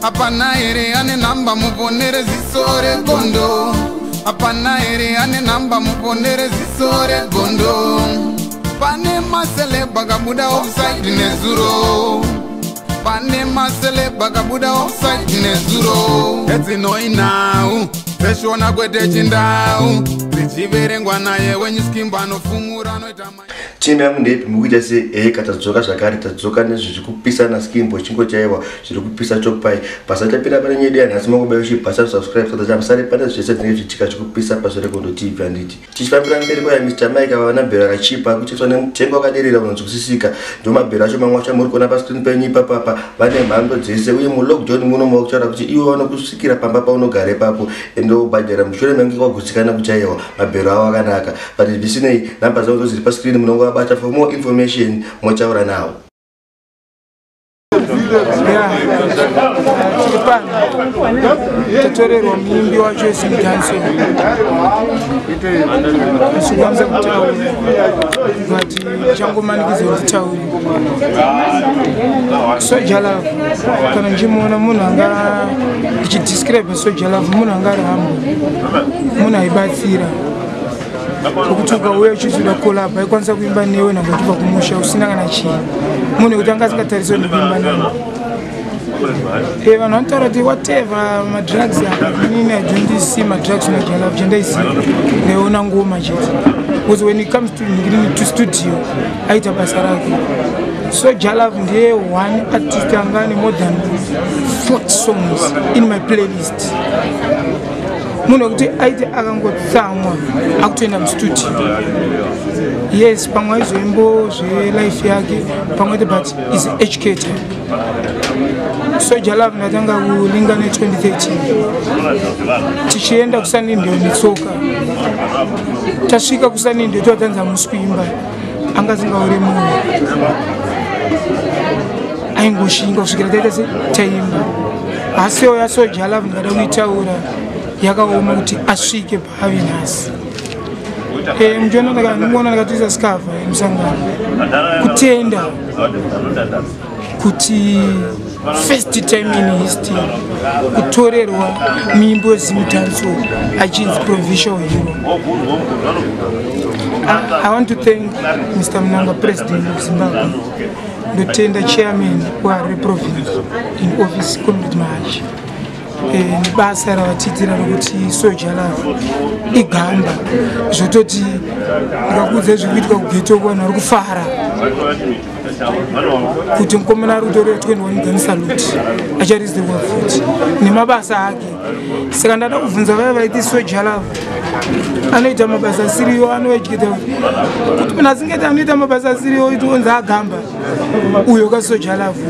Hapana here ane nhamba muponere ziso regondo? Hapana here ane nhamba muponere ziso regondo? Pane maceleb akabuda offside nezuro. Pane maceleb akabuda offside nezuro. Edzinoi nhau dzeshona kwete chindau dzichiverengwa naye wenyu Skimbo anofumura anoita. Timu yangu ndeipi? Mukuita sei? Eka tadzoka zvakare, tadzoka nezviri kupisa naSkimbo. Chingochaiwa zviri kupisa chopai. Basa tapinda pane nyedu yanhasi, mangobai uchibhasa subscribe saka chamusare pane zvese zvinenge zvichitika zvikupisa paZverekondo TV. Handiti tichifambira mberi kwaya, Mr Mike ava mabhero akachipa kuchiswa nemutengo wakaderera unonzwisisika. Ndo mabhero acho, mamwe acho muri kuona pascreen penyu ipapapa. Vane mhando dzese uye mulockdown muno makutaura kuti iwe vanokusvikira pamba paunogara ipapo, ende wobhadhara mushure menge wagutsikana kuchaiwa. Mabhero avo akanaka, but zvisinei namba dzavo ndo dziri pascreen, munongovabata for more information, motaura navo. Tiri pano, tatorerwa muimbi wacho Zimdancehall. Sikwanisa kutaura, but ndichangomanikidzwa kuti taure. Soul Jah Love, kana ndichimuona, munhu anga ndichidescribe Soul Jah Love, munhu anga ari humble, munhu aibatsira zvokuti ukauya uchizoda collab, aikwanisa kuimba newe nhange uchibva kumusha usina kana chii. Munhu wekuti anga asingatarisiri ndikuimba naye. Vanhu vanotaura kuti whatever, madrugs apa. Inini I don't see madrugs naJah Love. Chandaisiya, ndaiona ngoma chete, because when it comes to ngirini to studio, aita basa rake. So Jah Love ndiye one artist anga ane more than 40 songs in my playlist. Munhu wekuti aiti akangotsamwa, akutoenda mustudio. Yes, pamwe aizoimbo zvelife yake pamwe te, but is educated. Soul Jah Love ndatanga kulinga ne2013, tichienda kuSunningdale netsoka. Tasvika kuSunningdale, toatanza musi kuimba. Anga asingaure munhu, aingoshinga kusvikira taita se taimba. Asiwo yaSoul Jah Love ndingada kuitaura yakaoma kuti asvike paave nhasi. Muchiona, ndingoona ndakatoisa scarf yemusangano kutenda kuti first time in history kutorerwa muimbi weZimdancehall achinzi provincial hero. I want to thank Mr Mnangagwa, President of Zimbabwe. Ndotenda chairman weHarare Province in office, Comrade Mahachi, nebasa ravatiitira rokuti Soul Jah Love igamba. Zvototi ndikakuudza zviri kuitika kughetto, vanhu vari kufara kuti mukomana ari kutorera 21 gun salute, acharizirwa futi nemabasa ake. Saka ndada kubvunza vaya vaiti Soul Jah Love anoita mabasa asiriyo, anoedyeta, kuti munhu asingati anoita mabasa asiriyo tionzi agamba uyo kaSoul Jah Love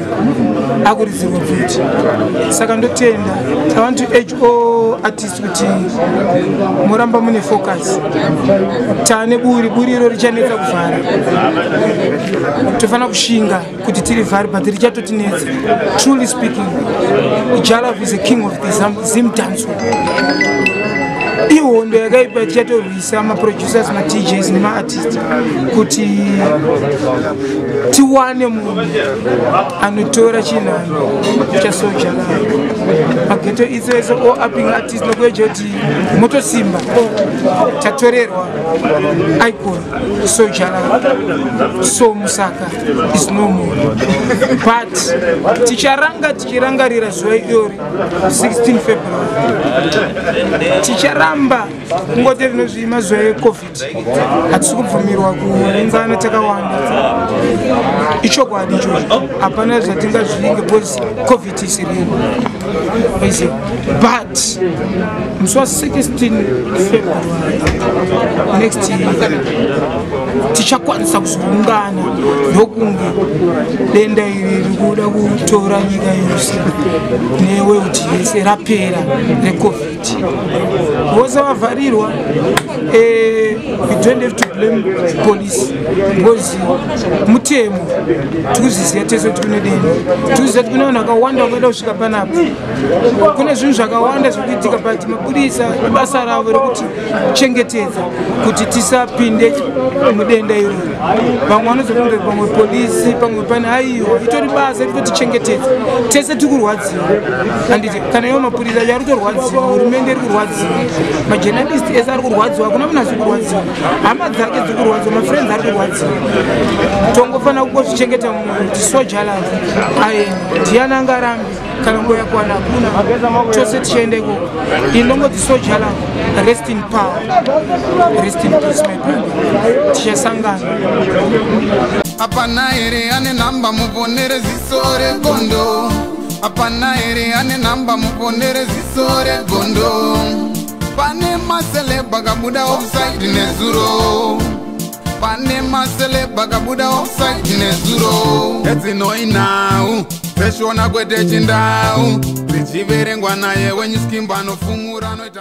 akuridzirwa futi. Saka ndotenda. I want to urge all artists kuti muramba mune focus. Taane buri, buri iro richanetsa kuvhara. Tofanira kushinga kuti tiri vhari, but richatotinetsa. Truly speaking, Jah Love is a king of the Zim dancehall. Ihondo yakaipa tichatorwisa maproducers, maDJs nemaartist kuti tiwane munhu anotora chinhano chaSoul Jah Love. Maghetto itso ese, all upping artist, nokueja kuti motosimba. Tatorerwa icon Soul Jah Love, so Musaka is no more, but ticharanga tichirangarira zuva irori, 16 February. Ticharamba kungoti rinozvi mazuva eCovid, hatisi kubvumirwa kuungana takawanda. Ichokwadi ichocho, hapana zvatingazvinge because COVID is real. Aiziva, but musi wa16 February next year tichakwanisa kuzoungana, ndokunge denda iri riri kuda kutora nyika yose neworld yese rapera, reCovid. Vose vavharirwa, we don't have to blame police because mutemo. Tikuzviziva tese kuti kune denda, tikuziva kuti kune vanhu vakawanda vakaida kusvika panapa. Kune zvinhu zvakawanda zviri kuitika, but mapurisa ibasa ravo rekuti chengetedza kuti tisapinde mudenda iroro. Vamwe vanozofunga kuti pamwe polisi, pamwe pane. Aiwa, itori basa ritotichengetedza. Tese tiri kurwadziwa, handiti? Kana iwo mapurisa acho ari kutorwadziwa, hurumende iri kurwadziwa, majournalist ese ari kurwadziwa. Hakuna munhu asi kurwadziwa, hama dzake dziri kurwadziwa, mafriends ari kurwadziwa. Tongofanira kungozvichengeta mumwoyo kuti Soul Jah Love aenda. Ndiani angarambi kana nguva yakwana? Hakuna, tose tichienda ikoko. Indongoti Soul Jah Love, rest in power, rest in peace, my brother. Tichasangana. Hapana here ane nhamba muponere ziso regondo? Hapana here ane nhamba muponere ziso regondo? Pane maceleb akabuda offside nezuro, pane maceleb akabuda offside nezuro. Edzinoinhau dzeshona kwete chindau, dzichiverengwa naye wenyuskimbo anofumura anoita.